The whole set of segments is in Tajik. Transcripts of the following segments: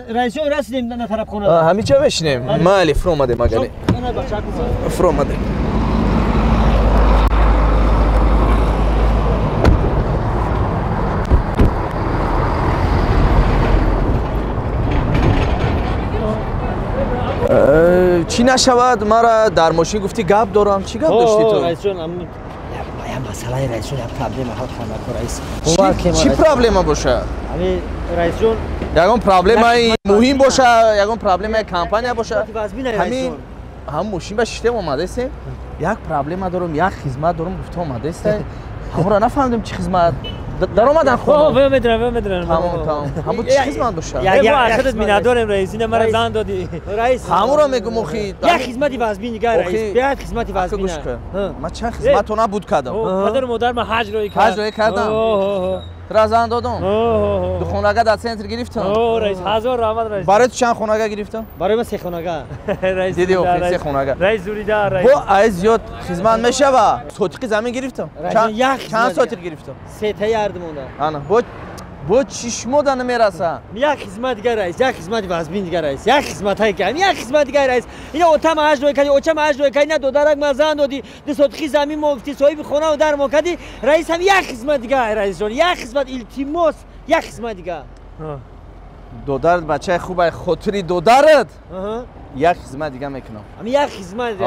Раисҷон, расидем на тарафхона. Ҳамиҷа мешинем. Майли, фуромадем агане. Фуромадем. Чӣ нашавад, мара дар мошин гуфтӣ гап дорам. Чӣ гап доштӣ ту? Раисҷон, я масъалаи раисҷон, я проблема ҳал кардам, раис. Чӣ проблема боша? Ами раисҷон, ягон проблемаи муҳим боша, ягон проблемаи компания боша. Ҳамин ҳам мошин ба шиштем омадаистем, як проблема дорам, як хизмат дорам гуфта омадаисте. Ҳамонро нафаҳмидем чӣ хизмат. Даромадан хона. Ве медонам, ве медонам. Тамом, тамом. Ҳамон чӣ хизмат боша? Мо худат миннатдорем, раис, ина мара зан додӣ. Раис. Ҳамонро мегум охи. Як хизмати вазбин нигар, раис. Як хизмати вазбин. Гӯш кун. Ман чанд хизматро набуд кардам. Падару модар ман ҳаҷ роӣ кард. Ҳаҷ роӣ кардам. Тура зан додам. Ду хонага дар центр гирифтам. Раис, ҳазор раҳмат, раис. Барои ту чанд хонага гирифтам? Барои ман се хонага. Диди охи, се хонага. Раис зурида, раис. Бо ай зиёд хизмат мешава. Сотиқи замин гирифтам. Чанд сотиқ гирифтам? Сета ярдим онда. Ана, бо чишмо да намераса. Як хизмат дигар, раис, як хизмати вазбин дигар, раис. Як хизматҳое ки як хизмат дигар, раис. Ина отам ҳаҷ роӣ кардӣ, очам ҳаҷ роӣ кардӣ, на додарак ма зан додӣ, ду сотиқи замин мо гуфтӣ, соҳиби хонаву дар мо кардӣ. Раис, ҳам як хизмат дигар, раисҷон, як хизмат, илтимос, як хизмат дигар. Додарат бачаи хубай, хотири додарат як хизмат дига мекунам. Ами як хизмат.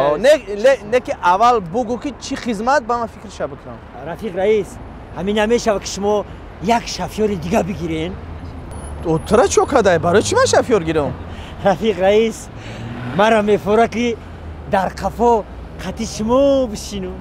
Не ки аввал бугӯ ки чӣ хизмат, ба ман фикрша бикунам. Рафиқ раис, ҳамин намешава ки шумо як шофёри дига бигирен? Тура чо кадай? Барои чӣ ман шофёр гирам? Рафиқ раис, маро мефора ки дар қафо қати шумо бишинам.